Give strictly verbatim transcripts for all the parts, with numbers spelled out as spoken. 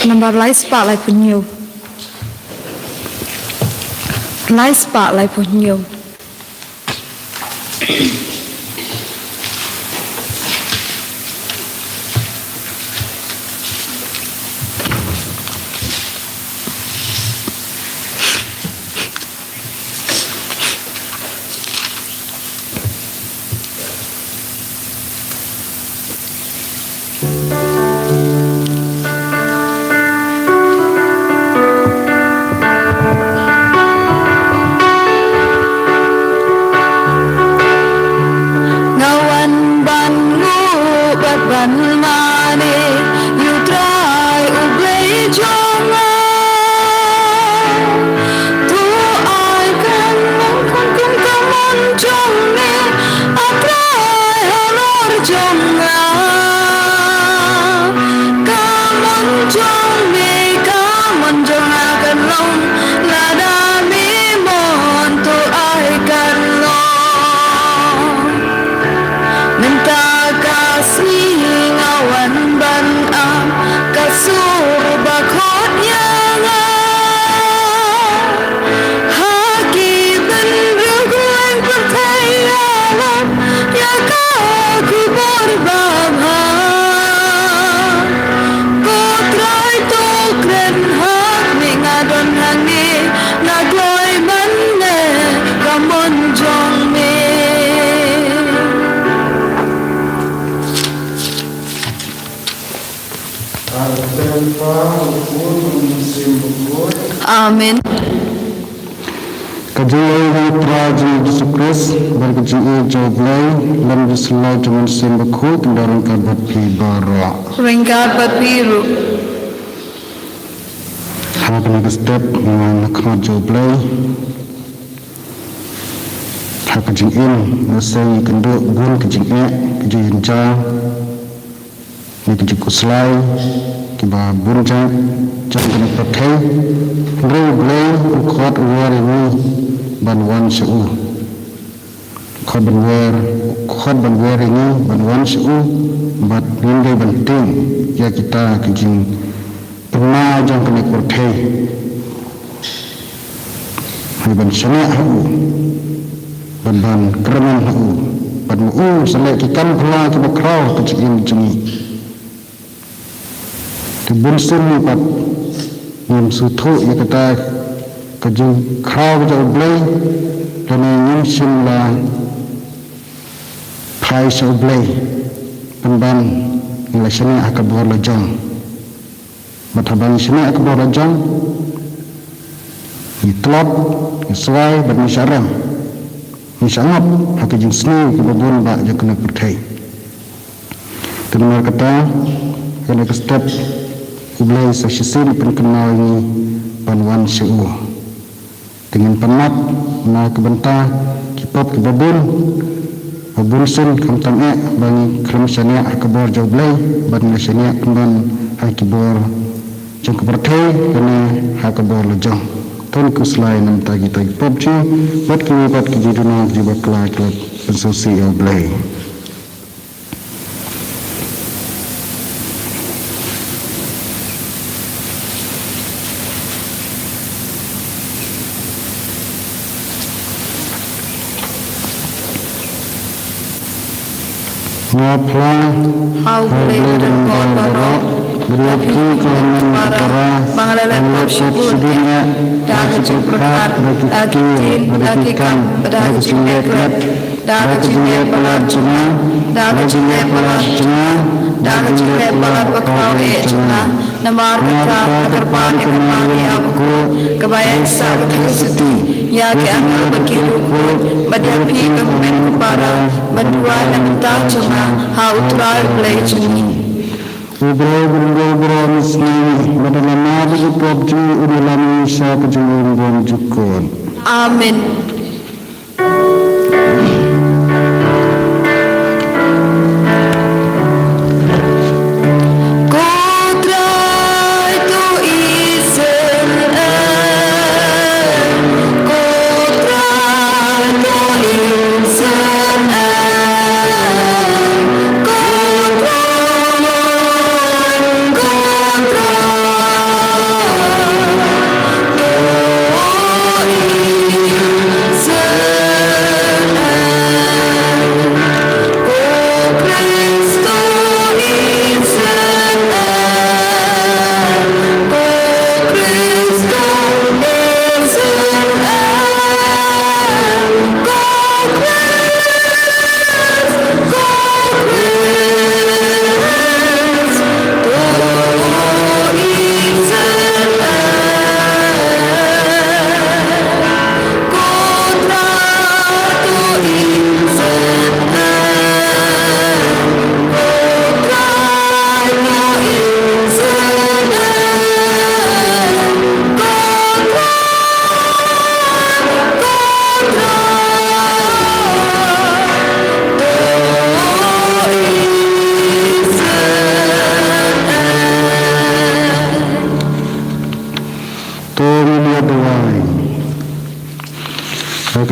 Nambar lai spah laiphew hynñiew. Lai spah laiphew hynñiew. Nga wan ban nguh bad ban mane ïa U Trai U Blei jong nga. To ai kan long kham kum ka mon jong me, A Trai halor jong nga. Ka mon jong me, ka mon jong nga kan long, lada me mon to ai kan long. Mynta ka sngi nga wan ban ap ka sur ba khot ïa nga. Ha ki bynriew khlaiñ pyrthei ïalap ïa ka khubor babha. Ko Trai to kren ha khmih, nga don hangne, nga kloi ban leh ka mon jong me. Amen. Ka jingïeit jong U Trai jong ngi Jisu Khrist, bad ka jingïeit jong U Blei, lem ka jingïeit jong U Mynsiem Bakhuid, kin da ryngkat bad phi baroh. Ryngkat bad phi ruh. Ha kane ka step, ngi wan ha khmat jong U Blei. Ha ka jingim, ngi sa ïakynduh bun ka jingeh, ka jingïainja, ne ka jingkhuslai, kiba bun jait, jong kane ka pyrthei. Hynrei U Blei, u khot u wer ïa ngi, ban wan sha u. Khot ban wer, khot ban wer ïa ngi, ban wan sha u, bad ngin dei ban tieng, ïa kita ki jingpynmai jong kane ka pyrthei. Ngi ban shaniah ha u, bad ban kyrmen ha u, bad ma u sa leh ki kam phylla kiba khraw ha ka jingim jong ngi. Te bunsien ngi pat ngim sngewthuh ïa kata ka jingkhraw ka jong U Blei, lane ngim shym la phai sha U Blei, pynban ngi la shaniah ha ka bor la jong. Bad haba ngi shaniah ha ka bor la jong, ngi tlot, ngi swai, bad ngi shah rem, ngi shah ngop ha ka jingsniew kiba bun ba jong kane ka pyrthei. Te namar kata, kane ka step, U Blei sa shisien u pynkynmaw ïa ngi ban wan sha u. Te ngin pan map na ka bynta ki pop kiba bun, ba bun sien khamtam eh ba ngi khlem shaniah ha ka bor jong U Blei, bad ngi la shaniah pynban ha ki bor jong ka pyrthei, lane ha ka bor la jong. To ngin khuslai na ka bynta kita ki pop jong ngi, bad kiwei pat ki jingduna kiba bakla kiba pynsngewsih ïa U Blei. Nga phla ha U Blei ba don bor baroh, ba ïa phi ka hynmen ka para ba nga la leh pop shibun eh, da ka jingpyrkhat, da ki ktien, da ki kam, da ka jingleh klet, da ka jingleh palat jong nga, da ka jingleh palat jong nga, da ka jingleh palat bakhraw eh jong nga. Namar kata ka kyrpad ïa ka Maria bakhuid, kaba ïaisah ka Theisotti, ïa ki angel bad ki riewkhuid, bad ïa phi ka hynmen ka para, ban duwai na ka bynta jong nga ha U Trai U Blei jong ngi. U Blei u don bor baroh, un ïasngew ïa ngi, bad un ïalam ïa ki pop jong ngi, un ïalam ïa ngi sha ka jinglong bymjukut. Amen.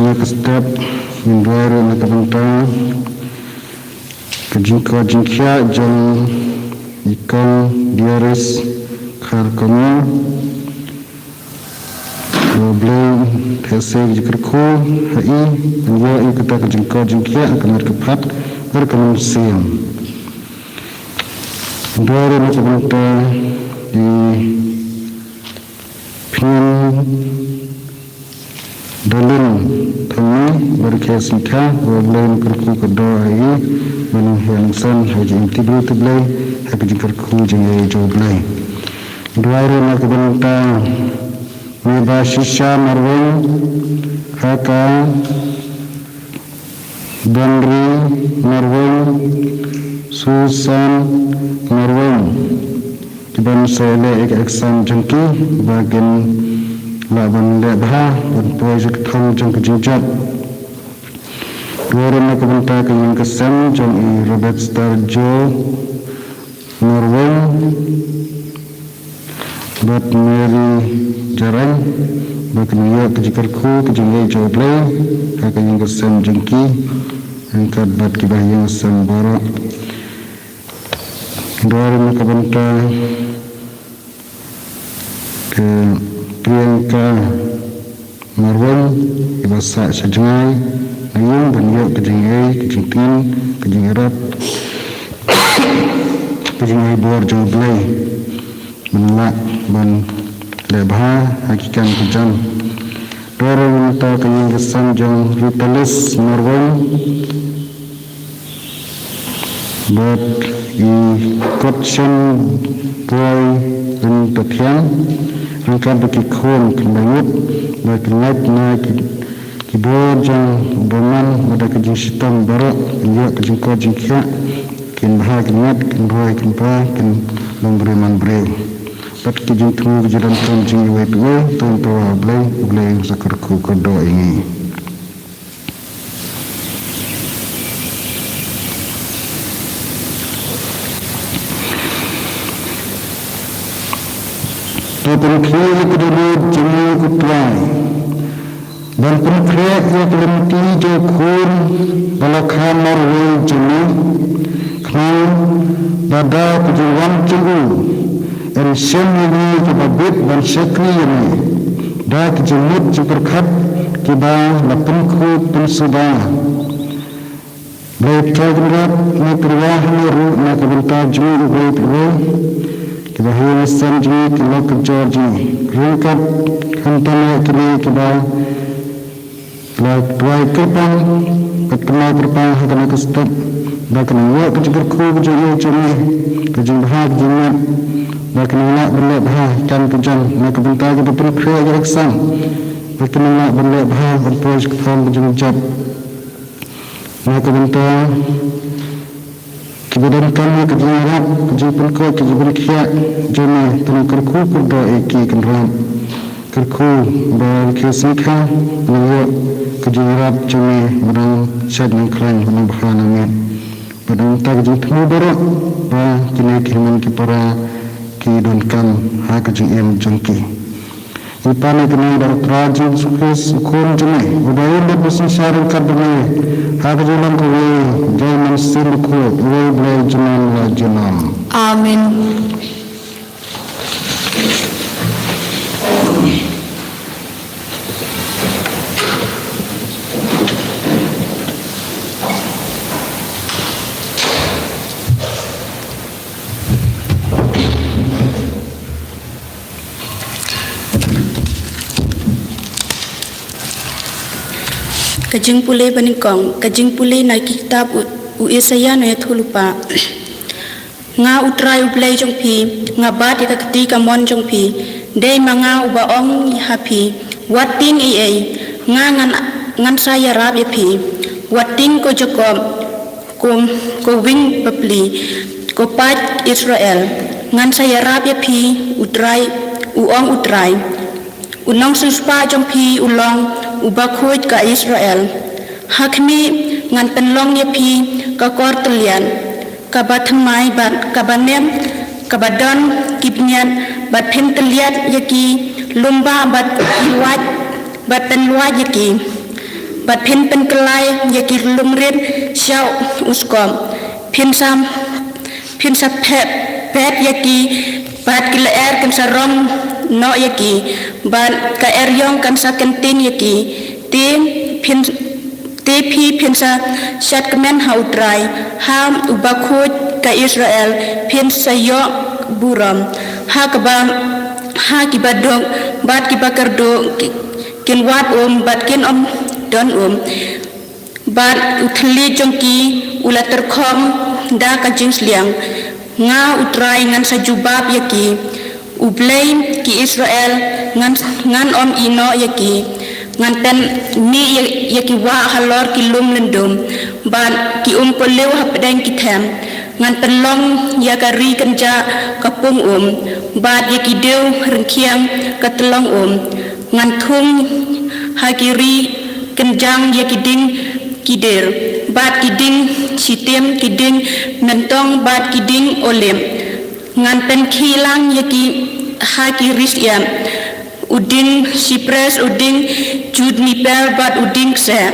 Na ka step, ngin duwai ruh na ka bynta ka jingkoit jingkhiah jong i Kong Diaris Kharkongor. Ba U Blei un theh sei ka jingkyrkhu ha i, ban ïoh ïa kata ka jingkoit jingkhiah ha ka met ka phad bad ka mynsiem. Duwai ruh na ka bynta i Phiendalin Thongni, ba rkhie sngikha, ba U Blei un kyrkhu kyrdoh ïa i, ban ïeng sngewsih ha ka jingim ti briew ti Blei, ha ka jingkyrkhu jingïeit jong U Blei. Duwai ruh na ka bynta i Bashisha Marwein, ha ka Donri Marwein, Susan Marwein, kiban sa ïaleh ïa ka exam jong ki, ba kin lah ban leh bha, ban poi sha ka thong jong ka jingjop. Duwai ruh na ka bynta ka ïing ka sem jong i Robert Star Joe Marwein bad Mary Jarain, ba kin ïoh ka jingkyrkhu ka jingïeit jong U Blei ha ka ïing ka sem jong ki, ryngkat bad kiba ha ïing sem baroh. Duwai ruh na ka bynta ka Priyanka Marwein, iba sah sha jngai na ïing, ban ïoh ka jingïeit, ka jingtngit, ka jingïarap, ka jingïeit bor jong U Blei, ban lah ban leh bha ha ki kam ki jam. Duwai ruh na ka bynta ka ïing ka sem jong Ritalis Marwein bad i Kotchen Poi Ryntathiang, ryngkat bad ki khun kynmaw, ba kin lait na ki, ki bor jong u bymman, bad da ka jingshitom baroh, kin ïoh ka jingkoit jingkhiah, kin bha kin miat, kin roi kin pra, kin long briew man briew. Bad ka jingthmu ka jingdonkam jong iwei pa iwei, to ngin tyrwa ha U Blei, U Blei un sa kyrkhu kyrdoh ïa ngi. To pynkhih ïa ka dohnud jong ngi ko Trai, ban pynkhreh ïa ka lynti jong u khun ba la kha marwei jong ngi, khnang ba da ka jingwan jong u, yn shem ïa ngi kiba bit ban shakri ïa me da ki jingmut jingpyrkhat kiba la pynkhuid pynsuba. Blei Trai Kynrad, ngi tyrwa hangne ruh na ka bynta jong ngi uwei pa uwei, kiba ha ïing ha sem jong ngi, ki lok ki jor jong ngi, ryngkat khamtam ïa kine kiba la duwai kyrpang bad kynmaw kyrpang ha kane ka step, ba kin ïoh ka jingkyrkhu ka jingïeit jong ngi, ka jingbha ka jingmiat, ba kin lah ban leh bha ha ki kam ki jam, na ka bynta kiba pynkhreh ïa ka exam, ba kin lah ban leh bha ban poi sha ka thong ka jingjop. Na ka bynta kiba donkam ïa ka jingïarap, ka jingpynkoit, ka jingpynkhiah jong me, to ngin kyrkhu kyrdoh ïa ki Kynrad. Kyrkhu ba rkhie sngikha, ngin ïoh ka jingïarap jong me ba nang shait nang khlaiñ, ba nang bha nang miat. Bad na ka bynta ka jingthmu baroh ba kine ki hynmen ki para ki donkam ha ka jingim jong ki. Ngi pan ïa kane da U Trai Jisu Khrist, U Khun jong me, uba im bad ba synshar ryngkat bad me ha ka jinglong kawei, jai mynsiem bakhuid, uwei Blei junom la junom. Amen. Ka jingpule banyngkong, ka jingpule na ki kitab u, u Isaïah Nongïathuhlypa. Nga U Trai U Blei jong phi, nga bat ïa ka kti kamon jong phi, dei ma nga uba ong ha phi, wat tieng ei ei, nga ngan, ngan sa ïarap ïa phi, wat tieng ko Jakob, ko, ko wing bapli, ko paid Israel, ngan sa ïarap ïa phi, U Trai, u ong U Trai. U nongsiewspah jong phi u long uba khuid ka Israel. Ha khmih, ngan pynlong ïa phi ka kor tylliat, kaba thymmai bad kaba nep, kaba don ki bniat, bad phin tylliat ïa ki lymbah bad pynluid, bad pynluid ïa ki. bad phin pynkylla ïa ki lum rit sha u skop. Phin sa, phin sa phet, phet ïa ki, bad ki lyer kin sa rong noh ïa ki, bad ka eriong kan sa kyntien ïa ki. Te phin, te phi phin sa shad kmen ha U Trai, ha uba khuid ka Israel phin sa ïoh burom. Ha kaba, ha kiba duk bad kiba kyrduh ki, kin wad um bad kin ym don um. Bad u thylliej jong ki u la tyrkhong da ka jingsliang. Nga U Trai ngan sa jubab ïa ki. U Blei ki Israel ngan, ngan ym ïehnoh ïa ki. Ngan pynmih ïa, ïa ki wah halor ki lum lyndum, bad ki umpohliew hapdeng ki them. Ngan pynlong ïa ka ri kynjah ka pung um, bad ïa ki diew ryngkhiang ka tyllong um. Ngan thung ha ki ri kynjang ïa ki dieng kidir, bad ki dieng shitim, ki dieng myntong bad ki dieng olib. Ngan pynkhih lang ïa ki ha ki ri shyiap, u dieng sipres, u dieng juniper bad u dieng kseh.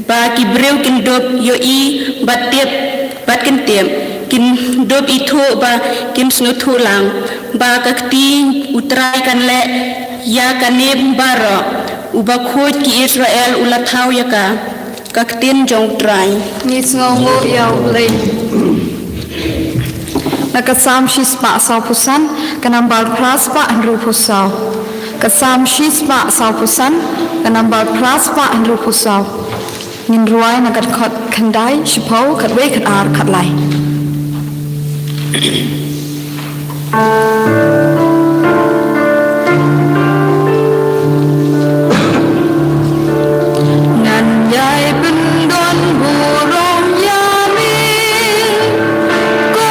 Ba ki briew kin dup ïohi bad tip, bad kin tip, kin dup ithuh ba kin sngewthuh lang. Ba ka kti U Trai kan leh ïa kane baroh. Uba khuid ki Israel u la thaw ïa ka. Ka ktien jong U Trai. Ngi sngewnguh ïa U Blei. Na ka Salm shispah sawphew san, ka nambar phra spah hynriewphew saw. Ka Salm shispah sawphew san, ka nambar phra spah hynriewphew saw. Ngin rwai na ka dkhot khyndai, shiphew, khatwei, khatar, khatlai. Ngan ïai pyndon burom ïa me, ko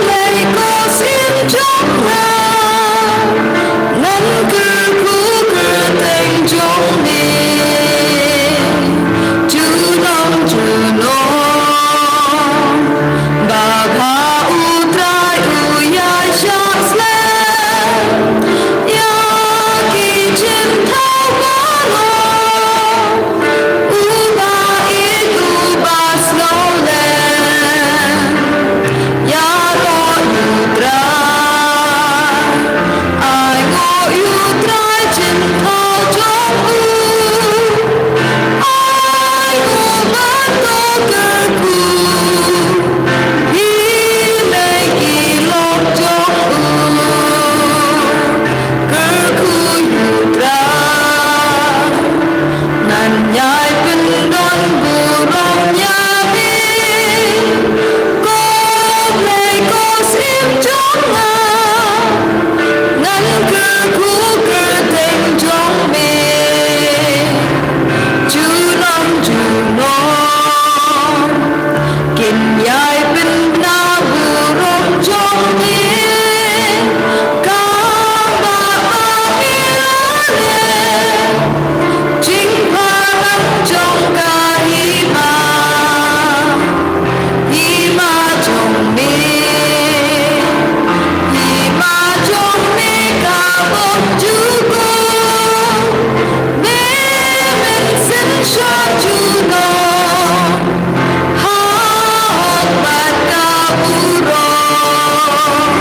Blei ko Syiem jong nga. Ngan kyrkhu kyrteng jong me junom junom. Ba ha U Trai u ïaishah slem ïa ki jingthaw baroh. Uba ïeit uba sngewlem ïaroh U Trai. Ai nguh ïa U Trai jingthaw jong u. Ai nguh bad to kyrkhu hi lei ki lok jong u. Kyrkhu ïa U Trai. Ngan ïai pyndon burom ïa me, ko Blei ko Syiem jong nga. Ngan kyrkhu kyrteng jong me junom junom. Kin ïai pynbna burom jong me, kaba ma me la leh. Jingpyrkhat jong ka hima, hima jong me, hima jong me ka bym jukut. Me mynsiem sha junom. Ha hok bad ka burom,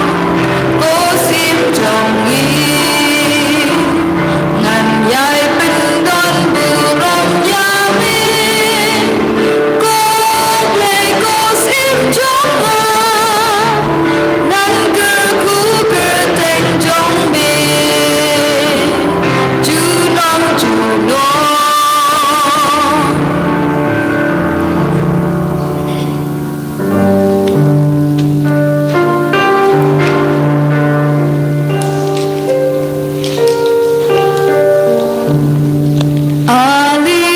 ko Syiem jong ngi. Ngan ïai pyndon burom ïa me, ko Blei ko Syiem jong nga. Ngan kyrkhu kyrteng jong me junom junom.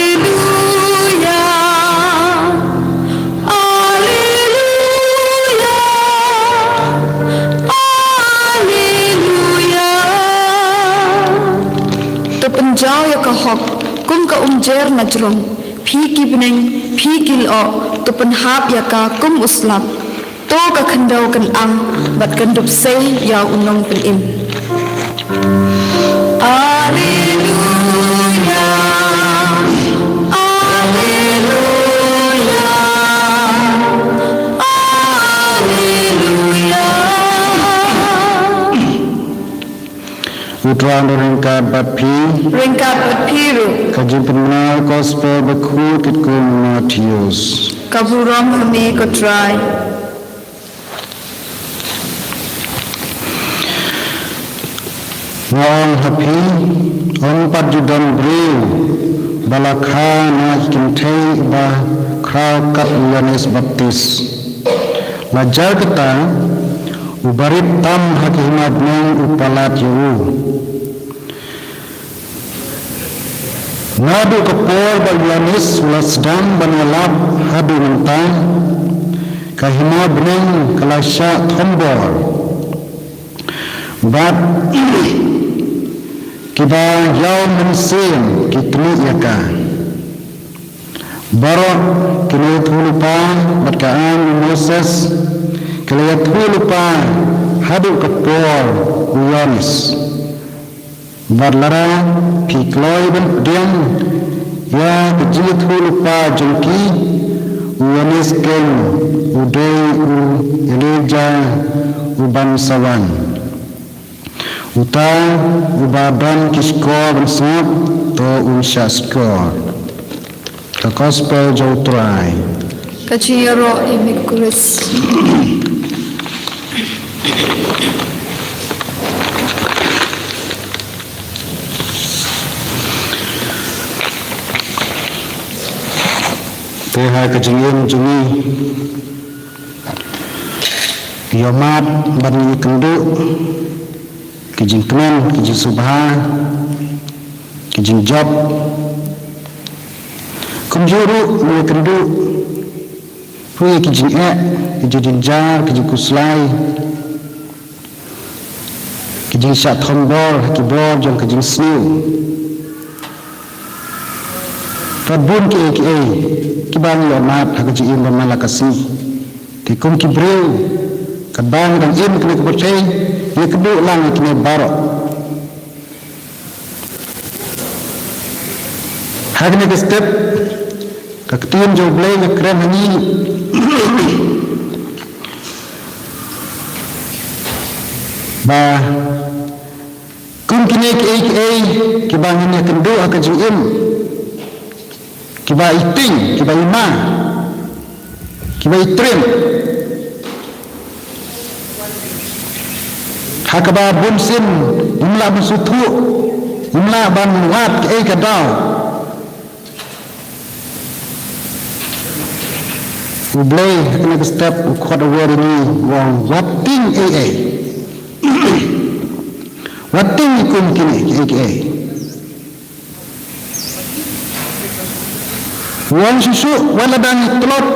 Alleluia, alleluia, alleluia. To pynjaw ïa ka hok kum ka umjer na jrong. Phi ki bneng, phi ki lyoh, to pynhap ïa ka kum u slap. To ka khyndew kan ang bad kan dup sei ïa u nongpynim. Alleluia, U Trai un ryngkat bad phi. Ryngkat bad phi ruh. Ka jingpynmynnaw gospel bakhuid katkum u Mathaios. Ka burom ha me ko Trai. Nga ong ha phi, ym pat ju don briew ba la kha na ki kynthei ba khraw kat u Ïoannis Baptist. La jar kata, u barit tam ha ka hima bneng u palat ïa u. Naduh ka por ba u Ïoannis u la sdang ban ïalap haduh mynta, ka hima bneng ka la shah thombor. Bad kiba ïaw mynsiem ki tmih ïa ka. Baroh kine ïathuhlypa bad ka aiñ u Moses, ki la ïathuhlypa haduh ka por u Ïoannis. Bad lada phi kloi ban pdiang ïa ka jingïathuhlypa jong ki, u Ïoannis keiñ u dei u Elijah uban sa wan. Uta uba don ki shkor ban sngap, to un shah shkor. Ka gospel jong u Trai. Ka jingïaroh ïa me ko Khrist. Te ha ka jingim jong ngi, ngi ïohmad bad ngi ïakynduh ki jingkmen, ki jingsngewbha, ki jingjop. Kumjuh ruh ngi ïakynduh ruh ïa ki jingeh, ki jingjynjar, ki jingkhuslai, ki jingshah thombor ha ki bor jong ka jingsniew. Bad bun kiei kiei kiba ngi ïohmad ha ka jingim ba man la ka sngi. Te kum ki briew, katba ngi dang im ha kane ka pyrthei, ngi ïakynduh lang ïa kine baroh. Ha kane ka step, ka ktien jong U Blei ka kren ha ngi ba kum kine kiei kiei kiba ngin ïakynduh ha ka jingim, kiba i tieng, kiba i ma, kiba i triem. Ha kaba bun sien ngim lah ban sngewthuh, ngim lah ban wad kaei ka daw. U Blei ha kane ka step u khot, u wer ïa ngi, u ong wat tieng ei ei. Wat tieng kum kine kiei kiei. U ong shuh shuh, wat lada ngi tlot,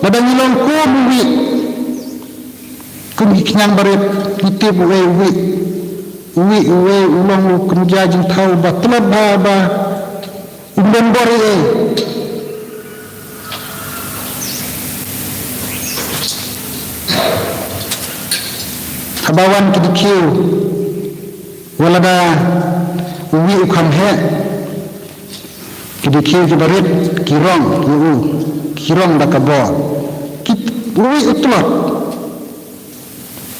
lada ngi long kum uwei, kum ki khñiang barit, ngi tip uwei uwei, uwei uwei u long u kynja jingthaw ba tlot bha ba um don bor ei ei. Haba wan ki dkhiew, wat lada uwei u kham heh, ki dkhiew ki barit ki rong ïa u, ki rong da ka bor. Ki, uwei u tlot.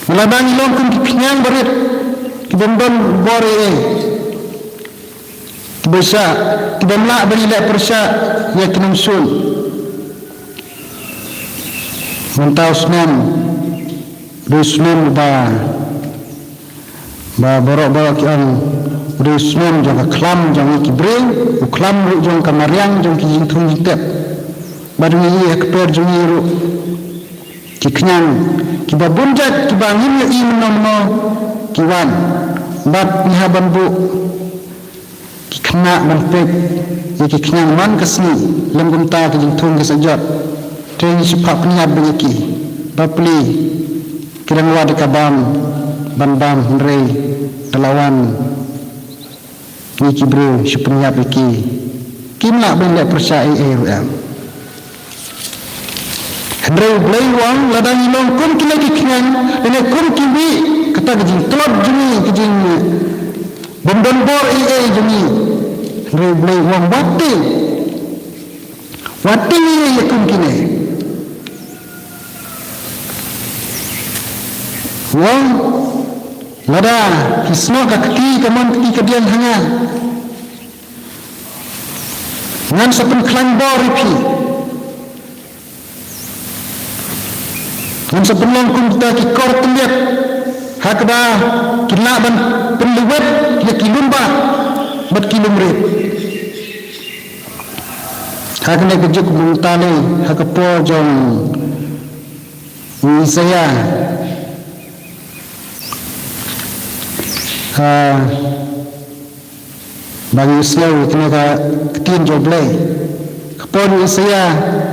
Wat lada ngi long kum ki khñiang barit, ki bym don bor ei ei, ki bym shah, ki bym lah ban ïaleh pyrshah ïa ki nongshun. Mynta u snem, u snem ba Ba baroh baroh ki ong, u dei u snem jong ka khlam jong ngi ki briew, u khlam ruh jong ka mariang jong ki jingthung jingtep. Bad ngi ïohi ha ka por jong ngi ruh, ki khñiang kiba bun jait kiba ngim ïohi mynno mynno ki wan. Bad ngi hap ban buh ki khynnah ban peit ïa ki khñiang man ka sngi, lem kumta ki jingthung ki sa jot. Te ngi shu phah pynïap beit ïa ki, bapli ki dang wad ïa ka bam ban bam, hynrei da la wan ngi ki briew shu pynïap ïa ki, kim lah ban leh pyrshah ei ei ruh em. Hynrei U Blei u ong, lada ngi long kum kine ki khñiang, lane kum kiwei, kata ka jingtlot jong ngi, ka jing, eh, bym don bor ei ei jong ngi. Hynrei U Blei u ong, wat tieng, wat tieng ei ei ïa kum kine. U ong, Lada phi snoh ka kti, ka mon kti ka diang ha nga, ngan sa pynkhlaiñ bor ïa phi. Ngan sa pynlong kum kita ki kor tylliat, ha kaba kin lah ban pynlwet ïa ki lum bah bad ki lum rit. Ha kane ka juk mynta lei, ha ka por jong u Isaiah, ha, ba ngi sngew ïa kane ka ktien jong U Blei. Ka por u Isaiah,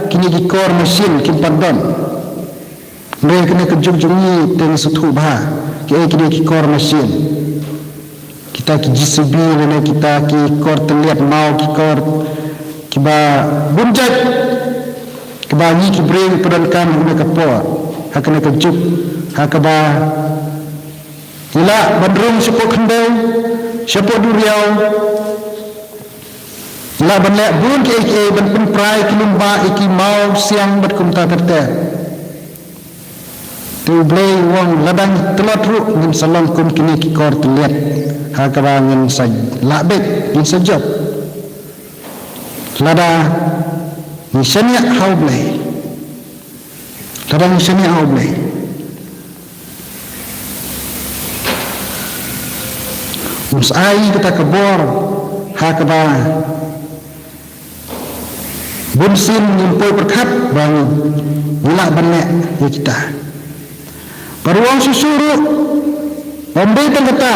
kine ki kor machine kim pat don. Hynrei kane ka juk jong ngi te ngi sngewthuh bha kiei kine ki kor machine. Kita ki J C B lane kita ki kor tylliat maw, ki kor kiba bun jait, kiba ngi ki briew ngi pyndonkam ha kane ka por, ha kane ka juk, ha kaba ngi lah ban rung shapoh khyndew, shapoh duriaw. Ngi lah ban leh bun kiei kiei ban pynpra ïa ki lum bah, ïa ki maw siang bad kumta ter ter. Te U Blei u ong, lada ngi tlot ruh ngin sa long kum kine ki kor tylliat, ha kaba ngin sa lah beit, ngin sa jop. Lada ngi shaniah ha U Blei. Lada ngi shaniah ha U Blei, un sa ai kata ka bor, ha kaba bun sien ngim poi pyrkhat ba ngi lah ban leh ïa kita. Bad u ong shuh shuh ruh, ym dei tang kata,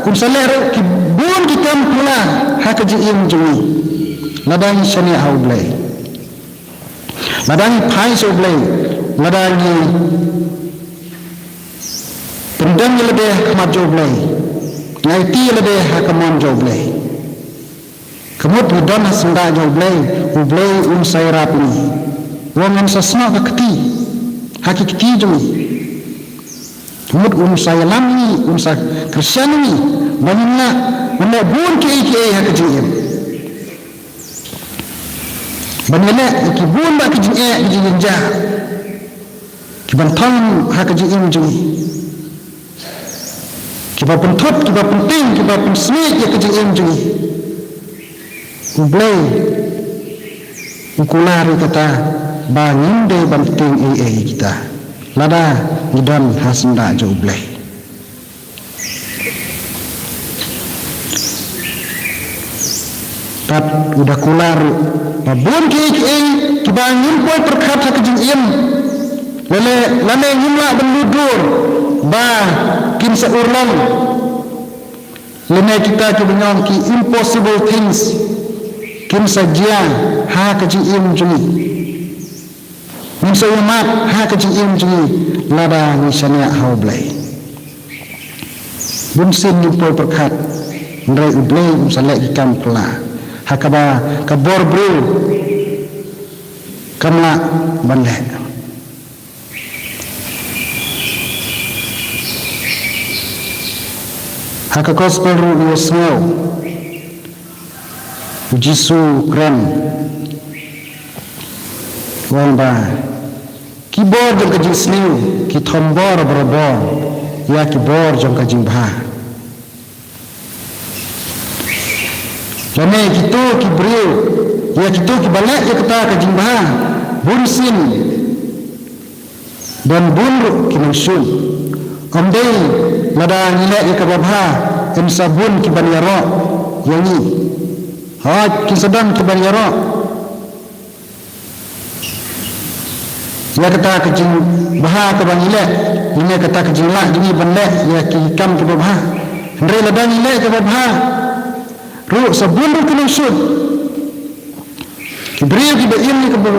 un sa leh ruh ki bun ki kam phylla ha ka jingim jong ngi, lada ngi shaniah ha U Blei. Lada ngi phai sha U Blei, lada ngi pyndem ïa lade ha khmat jong U Blei, ngi aiti ïa lade ha ka mon jong U Blei. Ka mut ngi don ha syndah jong U Blei, U Blei un sa ïarap ïa ngi. U ong, ngan sa snoh ka kti ha ki kti jong ngi. Ka mut un sa ïalam ïa ngi, un sa kyrshan ïa ngi, ba ngin lah ban leh bun kiei kiei ha ka jingim. Ban ïaleh ïa ki bun bah ki jingeh, ki jingjynjar, ki ban thong ha ka jingim jong ngi, ki ba pynthut, ki ba pyntieng, ki ba pynsmiej ïa ka jingim jong ngi. U Blei u kular ïa kata ba ngim dei ban tieng ei ei ïa kita, lada ngi don ha syndah jong U Blei. Bad u da kular ruh ba bun kiei kiei kiba ngim poi pyrkhat ha ka jingim, lane, lane ngim lah ban mutdur ba kin sa urlong, lane kita kiba ngi ong ki impossible things, kin sa jia ha ka jingim jong ngi. Ngin sa ïoh map ha ka jingim jong ngi lada ngi shaniah ha U Blei. Bun sien ngim poi pyrkhat, hynrei U Blei un sa leh ki kam phylla ha kaba ka bor briew kam lah ban leh. Ha ka gospel ruh ngi sngew U Jisu u kren, u ong ba ki bor jong ka jingsniew ki thombor barabor ïa ki bor jong ka jingbha. Lane kito ki briew, ïa kito kiba leh ïa kata ka jingbha, bun sien don bun ruh ki nongshun. Ym dei lada ngi leh ïa kaba bha, yn sa bun ki ban ïaroh ïa ngi. Hooid, kin sa don ki ban ïaroh ïa kata ka jingbha kaba ngi leh, ïa kata ka jinglah jong ngi ban leh ïa ki kam kiba bha. Hynrei lada ngi leh kaba bha ruh, sa bun ruh ki nongshun. Ki briew kiba im ïa kaba,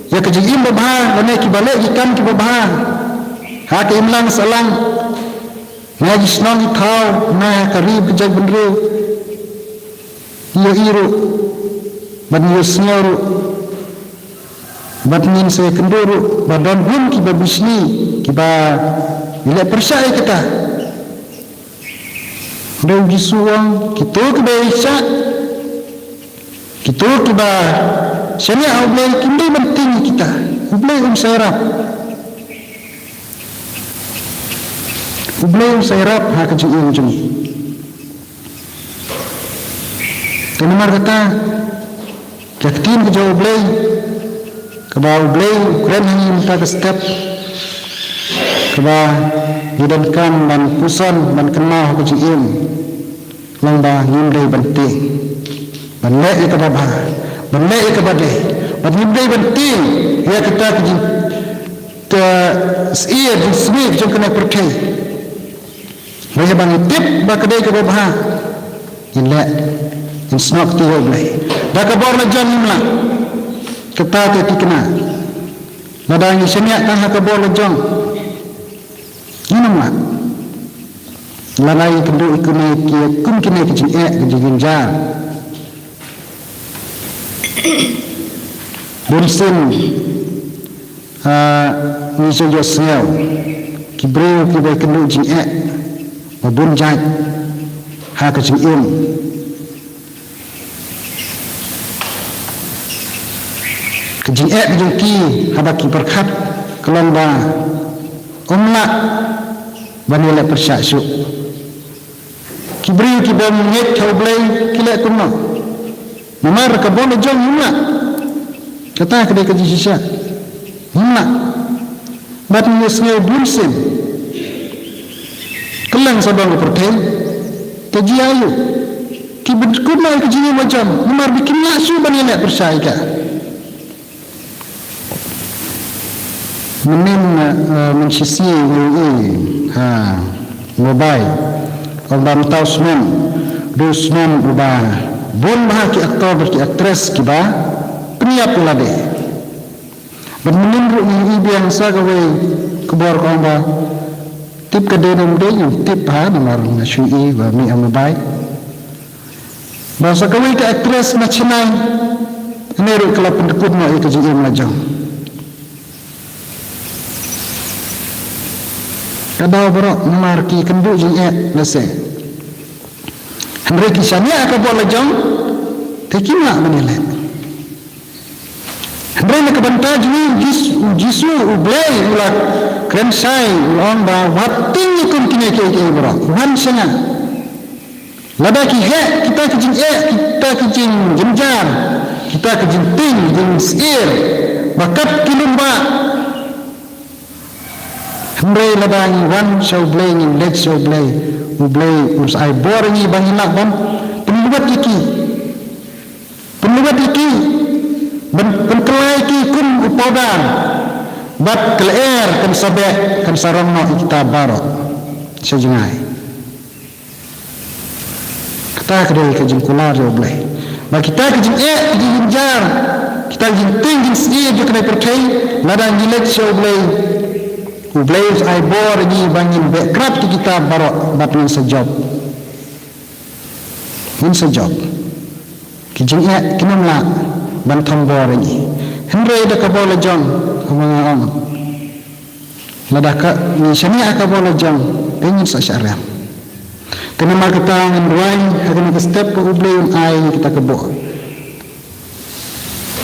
ïa ka jingim babha, lane kiba leh ki kam kiba bha ha ka imlang sahlang, na ki shnong ki thaw, na ha ka ri ka jaitbynriew, ïohi ruh bad ïohsngew ruh bad ngin sa ïakynduh ruh ba don bun kiba bishni, kiba ïaleh pyrshah ïa kata. Hynrei U Jisu u ong, kito kiba ïaishah, kito kiba shaniah ha U Blei, kim dei ban tieng ïa kita. U Blei un sa ïarap. U Blei un sa ïarap ha ka jingim jong ngi. Te namar kata, ka ktien ka jong U Blei, kaba U Blei u kren ha ngi mynta ka step, kaba ngi donkam ban puson, ban kynmaw ha ka jingim. Long ba ngim dei ban tieng, ban leh ïa kaba bha, ban leh ïa kaba dei, ban ngim dei ban tieng ïa kita ki jing, ka syier jingsniew jong kane ka pyrthei. Ba ïa ba ngi tip ba ka dei kaba bha, ngin leh, ngin snoh kti ïa U Blei. Da ka bor la jong ngim lah. Kata te thikna. Lada ngi shaniah tang ha ka bor la jong, ngin ym lah. Lada ngi kynduh ïa kine ki, kum kine ki jingeh, ki jingjynjar. Bun sien, ah, ngi ju ïohsngew ki briew kiba kynduh jingeh ba bun jait ha ka jingim. Ka jingeh jong ki haba ki pyrkhat ka long ba ym lah ban ïaleh pyrshah shuh. Ki briew kibym ngeit ha U Blei ki leh kumno? Namar ka bor la jong ngim lah. Kata ka dei ka jingshisha. Ngim lah. Bad ngi ïohsngew bun sien. Kylleng sawdong ka pyrthei, ka jia aïu? Ki bym kut noh ïa ka jingim ba jam namar ba kim lah shuh ban ïaleh pyrshah ïa ka. Mynnin, eh, mynshisien ngi ïohi ha mobile, ong ba mynta u snem, u dei u snem uba bun bha ki actor bad ki actress kiba pynïap ïa lade. Bad mynnin ruh ngi ïohi biang sa kawei ka khubor ka ong ba, tip ka dei ne ym dei, ngim tip bha namar nga shu ïohi ba mih ha mobile. Ba sa kawei ka actress na Chennai, hynrei ruh ka la pynkut noh ïa ka jingim la jong. Ka daw baroh namar ki kynduh jingeh lehse. Hynrei ki shaniah ha ka bor la jong, te kim lah ban ïaleh. Hynrei na ka bynta jong ngi, Jis-, u Jisu, U Blei u la kren shai, u la ong ba wat tieng ïa kum kine kiei kiei baroh, wan sha nga. Lada ki heh kita ki jingeh, kita ki jingjynjar, kita ki jingtieng jingsyier ba kat ki lum bah. Hynrei lada ngi wan sha U Blei, ngi leit sha U Blei, U Blei un sa ai bor ïa ngi ba ngin lah ban pynlut ïa ki. Pynlut ïa ki, ban pynkylla ïa ki kum u pawdar. Bad ka lyer kan sa beh, kan sa rong noh ïa kita baroh sha jngai. Kata ka dei ka jingkular jong U Blei. Ba kita ki jingeh, ki jingjynjar, kita ki jingtieng jingsyier jong kane ka pyrthei, lada ngi leit sha U Blei, U Blei un sa ai bor ïa ngi ba ngin beh krap ïa kita baroh bad ngin sa jop. Ngin sa jop. Ki jingeh kin ym lah ban thombor ïa ngi. Hynrei da ka bor la jong, kumba nga ong, lada ka ngi shaniah ha ka bor la jong, te ngin sa shah rem. Te namar kata ngan duwai ha kane ka step ba U Blei un ai kita ka bor.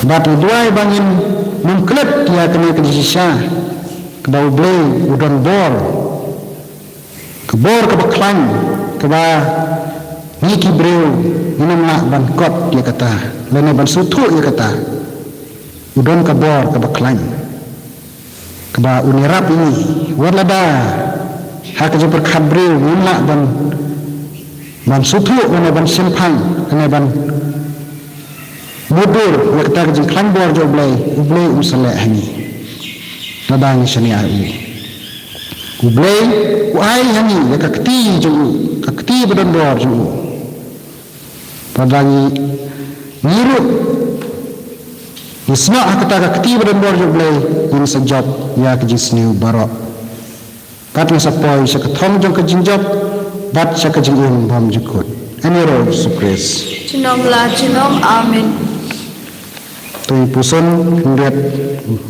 Bad ngi duwai ba ngin ym klet ïa kane ka jingshisha, kaba U Blei u don bor. Ka bor kaba khlaiñ, kaba ngi ki briew ngin ym lah ban kot ïa kata lane ban sngewthuh ïa kata. U don ka bor kaba khlaiñ, kaba un ïarap ïa ngi wat lada ha ka jingpyrkhat briew ngim lah ban, ban sngewthuh lane ban shemphang lane ban mutdur ïa kata ka jingkhlaiñ bor jong U Blei, U Blei un sa leh ha ngi. Lada ngi shaniah ha U, U Blei u ai ha ngi ïa ka kti jong u, ka kti ba don bor jong u. Lada ngi, ngi ruh ngi snoh ha kata ka kti ba don bor jong U Blei, ngin sa jop ïa ka jingsniew baroh. Bad ngin sa poi sha ka thong jong ka jingjop bad sha ka jingim bymjukut. Ha ïing u Jisu Khrist. Junom la junom. Amen. To ngin puson khyndiat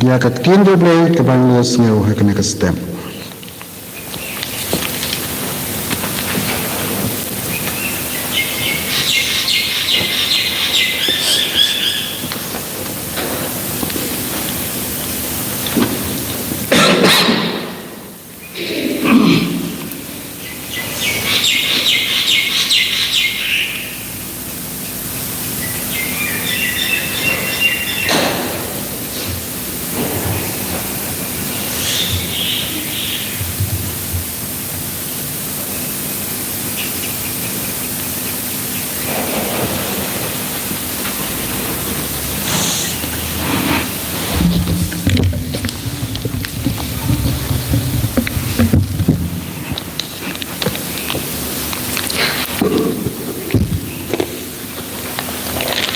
ïa ka ktien jong U Blei kaba ngi la ïohsngew ha kane ka step.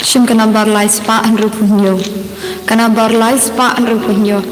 Shim ka nambar lai spah hynriewphew hynñiew. Ka nambar lai spah hynriewphew hynñiew.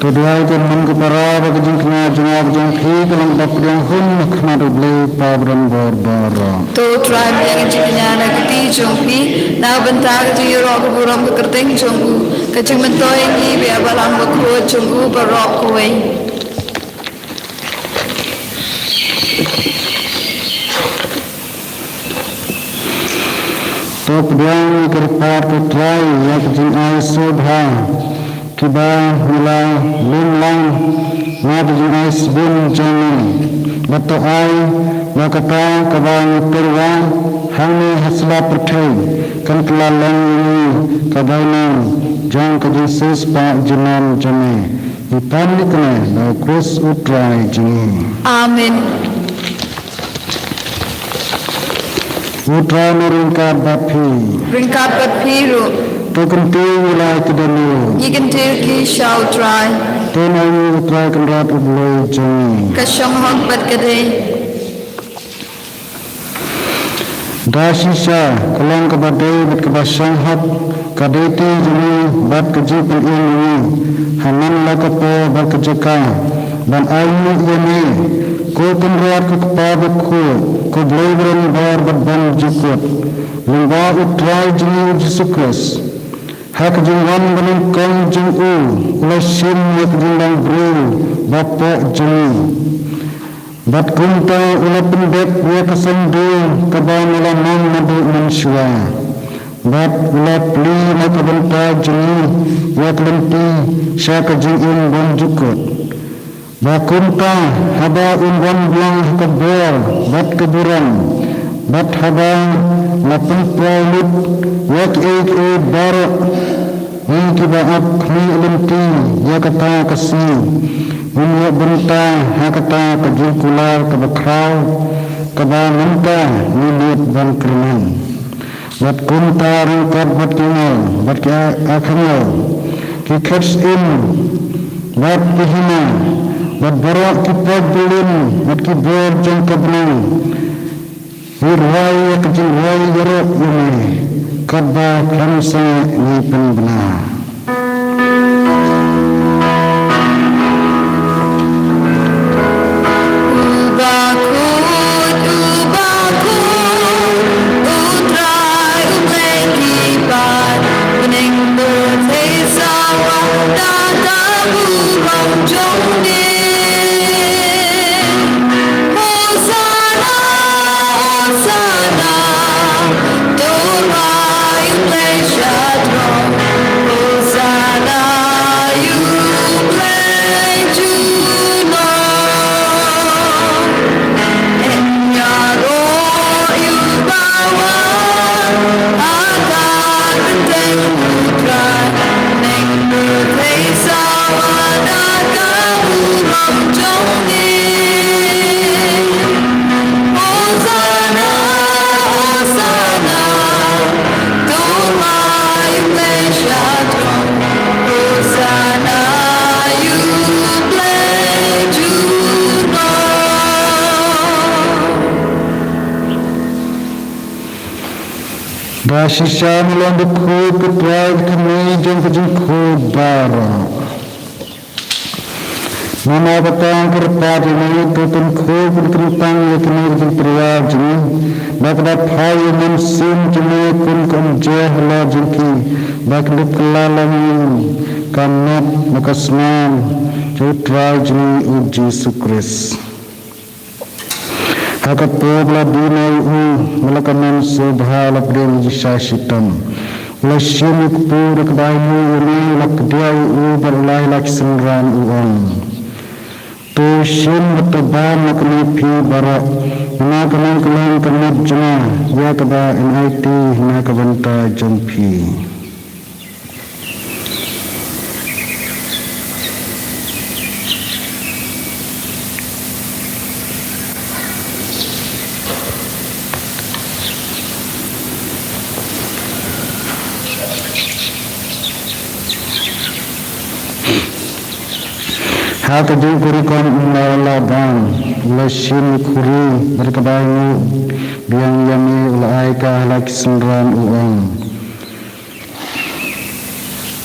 To duwai ïa ka mon ka para ba ka jingkñia jong nga bad jong phi ka long kaba pdiang hun ha khmat U Blei U Kpa badonbor baroh. To Trai, pdiang ïa ka jingkñia na ka kti jong phi na ka bynta ka jingïaroh ka burom ka kyrteng jong u, ka jingmyntoi ïa ngi bad ïa Balang Bakhuid jong u baroh kawei. To pdiang ïa ka kyrpad ko Trai ïa ka jingai sngewbha kiba ngi la lum lang na ka jingai sbun jong ngi. Bad to ai ba kata kaba ngi tyrwa hangne ha sla pyrthei kan kylla long ïa ngi ka bainong jong ka jingsiewspah junom jong ngi. Ngi pan ïa kane da U Khrist U Trai jong ngi. Amen. U Trai un ryngkat bad phi. Ryngkat bad phi ruh. To kyntiew ïa la ki dohnud. Ngi kyntiew ki sha U Trai. To ngin ai ïa U Trai Kynrad U Blei jong ngi. Ka shong hok bad ka dei. Da shisha ka long kaba dei bad kaba shong hok ka duty jong ngi bad ka jingpynim jong ngi ha man la ka por bad ka jaka ban ainguh ïa me, ko Kynrad ko Kpa Bakhuid, ko Blei badonbor bad bymjukut, lyngba U Trai jong ngi U Jisu Khrist. Ha ka jingwan banyngkong jong u, u la shim ïa ka jinglong briew bapoh jong ngi. Bad kumta u la pyndep ïa ka sandei kaba me la mang naduh mynshuwa. Bad u la plie na ka bynta jong ngi ïa ka lynti sha ka jingim bymjukut. Ba kumta haba un wan biang ha ka bor bad ka burom, bad haba la pynpaw lut ïa kiei kiei baroh, ngi kiba ap khmih lynti ïa kata ka sngi, un ïoh bynta ha kata ka jingkular kaba khraw, kaba mynta ngi leit ban kyrmen. Bad kumta ryngkat bad ki angel, bad ki a-, archangel, ki khetsien, bad ki hima, bad baroh ki paid byllien, bad ki bor jong ka bneng, ngi rwai ïa ka jingrwai ïaroh ïa me, katba khlem sangeh ngi pynbna. Uba khuid, uba khuid, U Trai U Blei ki ba Ba shisha na long bakhuid, ka Trai ka thymmei jong ka jingkhuid baroh. Namar kata nga kyrpad ïa me, to pynkhuid pynkyntang ïa kane ka jingtyrwa jong ngi, ba ka daw phai ïa u Mynsiem jong me kum ka umjer halor jong ki, ba kin ïoh kylla lang ïa ngi ka met bad ka snam jong u Trai jong ngi u Jisu Khrist. Ha ka por ba la duna ïa u, ba la kmen sngewbha, la pdiang ïa u sha shitom. U la shim ïa u kpu da kaba ainguh ïa u, u la kdiah ïa u bad u la ai la ki synran, u ong: To shim bad to bam na kane phi baroh, namar kane ka long ka met jong nga, ïa kaba yn aiti na ka bynta jong phi. Ha ka jingkyrkhu, ynda la bam, u la shim ïa ka khuri bad kaba ainguh biang ïa me, u la ai ka ha la ki synran, u ong: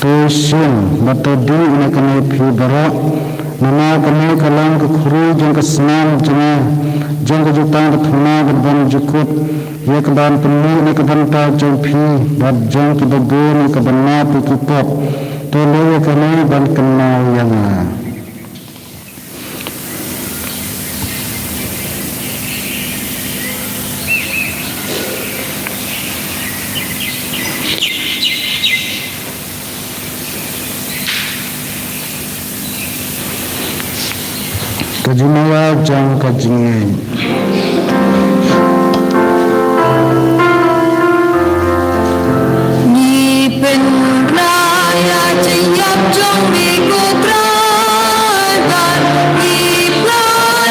To shim bad to dih na kane phi baroh, namar kane ka long ka khuri jong ka snam jong nga, jong ka jutang ka thma kaba don jukut, ïa kaban pynmih na ka bynta jong phi bad jong kiba bun, ïa kaban map ïa ki pop. To leh ïa kane ban kynmaw ïa nga. Ka jingmaïa jong ka jingngeit. Ngi pynbna ïa ka jingïap jong me, ko Trai, bad ngi pynbna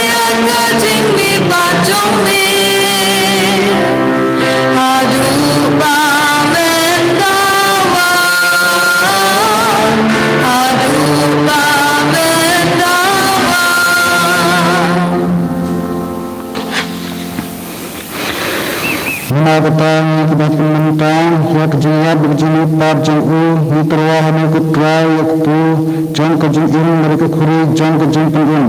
ïa ka jingmihpat jong me. Haduh ba men da wan, haduh ba men da wan. Namar kata, ngi kiba pynmynta ïa ka jingïap bad ka jingmihpat jong u, ngi tyrwa ha me, ko Trai, ïa ka kpu jong ka jingim bad ïa ka khuri jong ka jingpynim.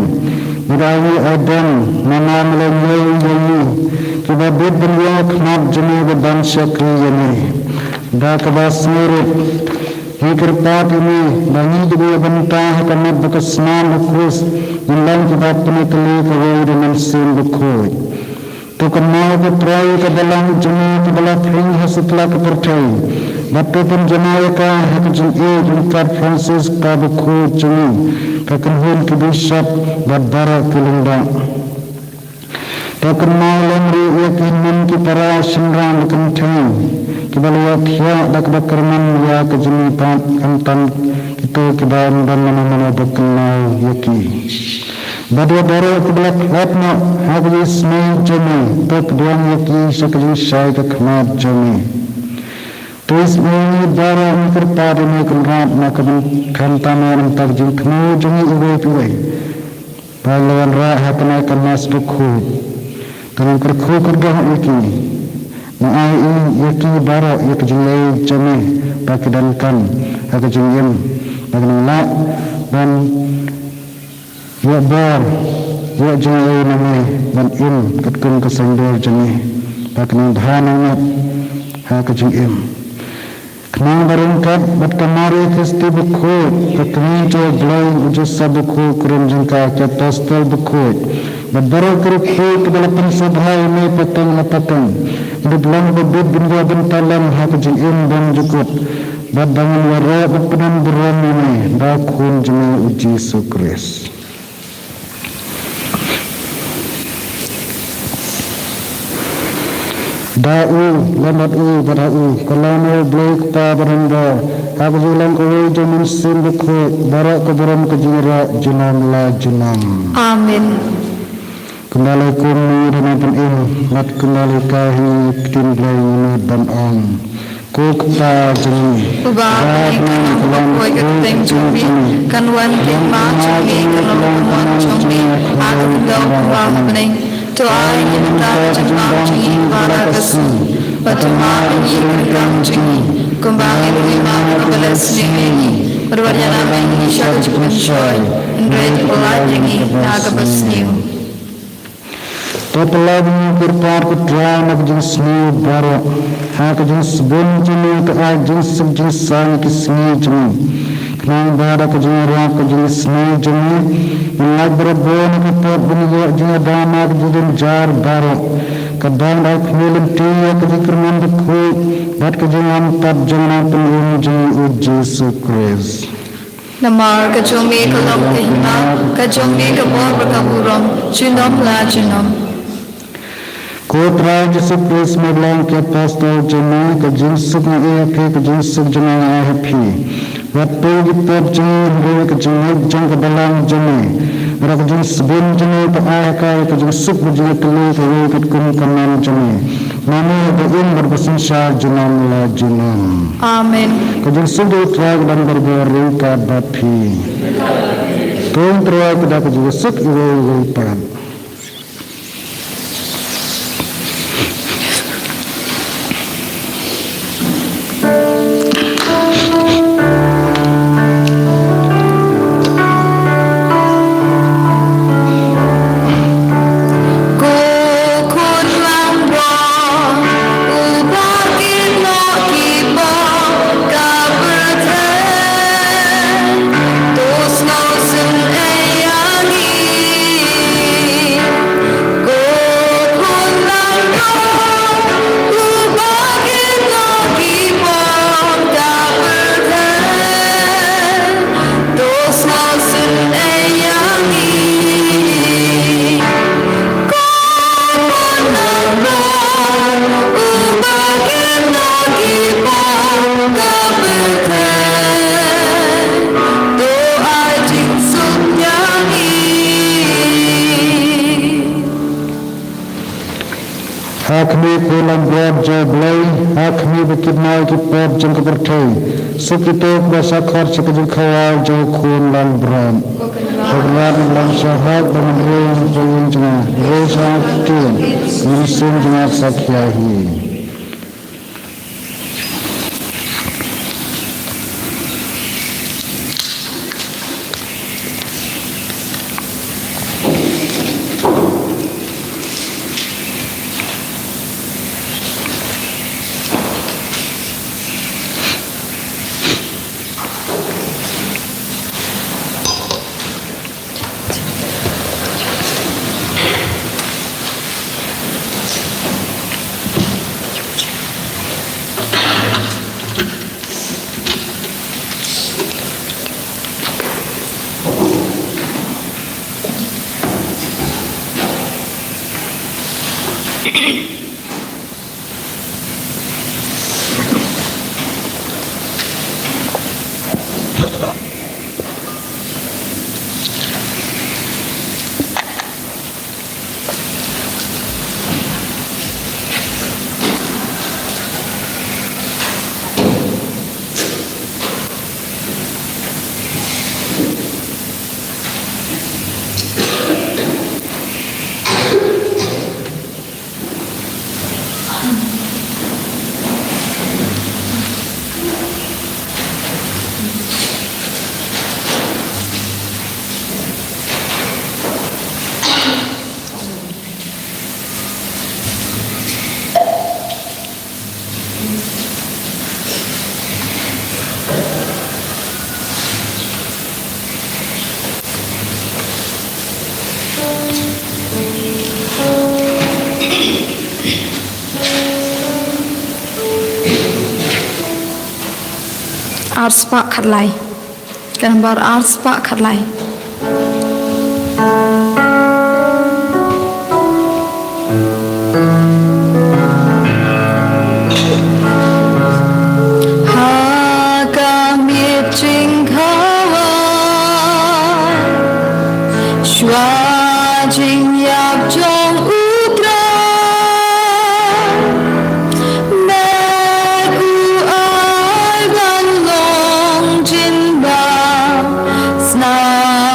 Ngi da ïoh ïa u Eden, namar me la ñiew ïa ngi kiba bit ban ïoh ha khmat jong me, ban shakri ïa me. Da kaba sngewrit, ngi kyrpad ïa me ba ngi kiba ïa bynta ha ka met bad ka snam u Khrist, ngin long kiba pynïatylli kawei da u Mynsiem Bakhuid. To kynmaw, ko Trai, ïa ka balang jong me kaba la khring ha satlak ka pyrthei, bad to pynjanai ïa ka ha ka jingïeit ryngkat Francis kpa bakhuid jong ngi, ka kynhun ki bishop bad baroh ki lyngdoh. To kynmaw lem ruh ïa ki hynmen ki para shynrang ba kynthei kiba la ïohthiah da kaba kyrmen ïa ka jingmihpat, khamtam kito kiba ym don mano mano ba kynmaw ïa ki. Bad ïa baroh kiba la khlad noh ha ka jingisynei jong me, to pdiang ïa ki sha ka jingshai ka khmat jong me. To isynei ïa ngi baroh, ngi kyrpad ïa me Kynrad, na ka bynta, khamtam na ka bynta ka jingthmu jong ngi iwei pa iwei, ba la wanrah ha kane ka Mass bakhuid. To ngi kyrkhu kyrdoh ïa ki. Ngi ai ïa ki baroh ïa ka jingïeit jong me, ba ki donkam ha ka jingim, ba kin nang lah ban ïoh bor, ïoh jingïeit na me, ban im katkum ka saiñdur jong me, ba kin nang bha nang ngat ha ka jingim. Khnang ba ryngkat bad ka Maria Theisotti bakhuid, ka kmie jong U Blei, u Joseph bakhuid, u kurim jong ka, ki apostol bakhuid, bad baroh ki riewkhuid kiba la pynsngewbha ïa me pateng la pateng, ngin ïa long ba bit ban ïa bynta lem ha ka jingim ban jukut, bad ba ngin ïaroh ban pynburom ïa me da u Khun jong me u Jisu Khrist. Da u, lem bad u, bad ha u, ka long U Blei Kpa badonbor, ha ka jinglong kawei jong U Mynsiem Bakhuid, baroh ka burom ka jingïaroh junom la junom. Amen. Kumba la kum ngi dang pynim, bad kumba la ka hi ktien Blei ngi mut ban ong. Ko Kpa jong ngi, uba ha bneng, ka long ka kyrteng jong me, kan wan ka hima jong me, kan long ka mon jong me ha ka khyndew kumba ha bneng. To ai ïa ngi mynta ka jingbam jong ngi ba la ka sngi. Bad to map ïa ki ryngkang jong ngi, kumba ngi ruh ngi map ïa kiba leh sniew ïa ngi. Bad wat ïalam ïa ngi sha ka jingpynshoi, hynrei to pynlait ïa ngi na kaba sniew. To pynlait ïa ngi, ko Kpa, ko Trai, na ka jingsniew baroh. Ha ka jingsbun jong me to ai jingsuk jingsaiñ ïa ki sngi jong ngi. Khnang ba da ka jingïarap ka jingisniew jong ngi, ngin lait barabor na ka pop ban ïoh jingïada na ka jingjynjar baroh. Kaba ngin ai khmih lynti ïa ka jingkyrmen bakhuid bad ka jingangnud jong u Nongpynim jong ngi, u Jisu Khrist. Namar ka jong me ka long ka hima, ka jong me ka bor bad ka burom, junom la junom. Ko Trai Jisu Khrist, me la ong ïa ki apostol jong me, ka jingsuk nga ai ha phi, ka jingsuk jong nga nga ai ha phi. Wat peit ïa ki pop jong ngi, hynrei ka jingngeit jong ka balang jong me. Bad ka jingsbun jong me to ai ha ka ïa ka jingsuk bad jingïatylli kawei katkum ka nam jong me. Mano ba im bad ba synshar junom la junom. Amen. Ka jingsuk jong u Trai ka don barabor ryngkat bad phi. Ko Trai ka da ka jingsuk iwei iwei pat. Ha khmih, ko Langbrot jong U Blei, ha khmih ba kit noh ïa ki pop jong ka pyrthei. Suk ïa uto uba shah khot sha ka jingkhawal jong u khun Langbrot. Ko Kynrad, nang long shahid ba ngin rung ha ïing jong nga, rung sha ka ktien, ngin sum jingngeit sakhi ïa hi. Ar spah khatlai. Ka nambar ar spah khatlai. Ha ka miet jingkhawal, shuwa jingïap jong U Trai, met u ai ban long jingbam, snam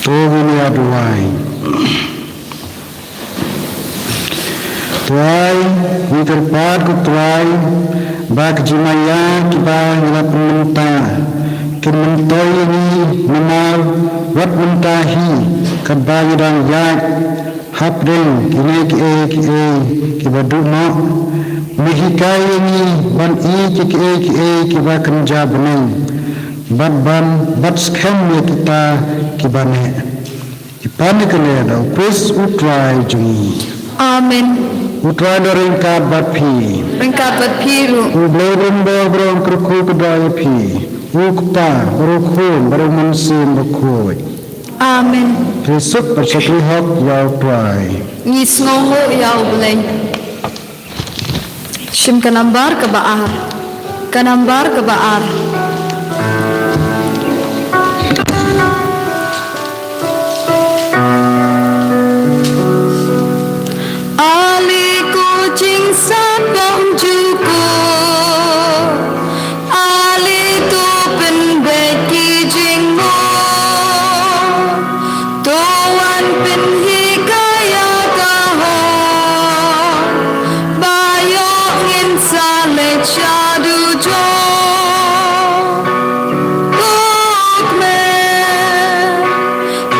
To ngin ïa duwai. Trai, ngi kyrpad ko Trai, ba ka jingmaïa kiba ngi la pynmynta kin myntoi ïa ngi namar wat mynta hi, katba ngi dang ïaid hapdeng kine kiei kiei kiba duh noh. Me hikai ïa ngi ban ïeit ïa kiei kiei kiba kynja bneng, bad ban bat skhem ïa kita kiba neh. Ngi pan ïa kane da u Khrist u Trai jong ngi. Amen. U Trai un ryngkat bad phi. Ryngkat bad phi ruh. U Blei u Blei u Kyrkhu u kyrkhu ïa phi. U Kpa bad u Khun bad u Mynsiem Bakhuid. Amen. Phi suk bad shakri hok ïa u Trai. Ngi sngewnguh ïa u Blei. Shim ka nambar kaba ar. Ka nambar kaba ar. Ale ko jingsaphriang jukut, ale to pynbeit ki jingmut, to wan pynhikai ïa ka hok, ba ïoh ngin sa leit sha dujok. Duk men,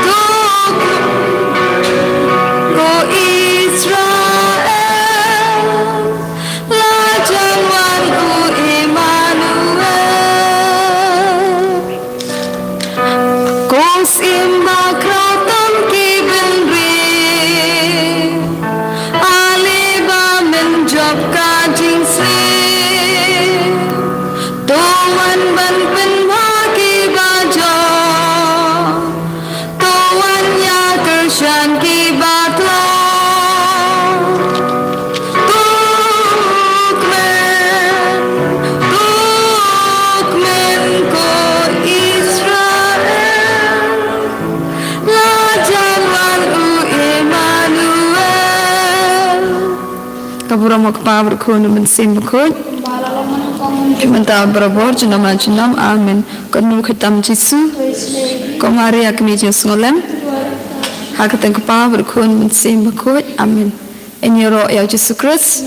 duk men, ko Israel, la jan wan u Immanuel. Ko Syiem bakhraw tam ki bynriew, ale ba men jop ka jingsniew. To wan ban pynbha kiba jop, to wan ïakyrshan kiba tlot. Duk men, duk men ko Israel, la jan wan u Immanuel. Ka burom u Kpa bad u Khun bad u Mynsiem Bakhuid. Ki mynta barabor junom la junom. Amen. Kyrkhu khadduh Jisu. Ko Maria kmie jingsngewlem. Ha ka kyrteng u Kpa bad u Khun bad u Mynsiem Bakhuid. Amen. Ngin ïaroh ïa u Jisu Khrist.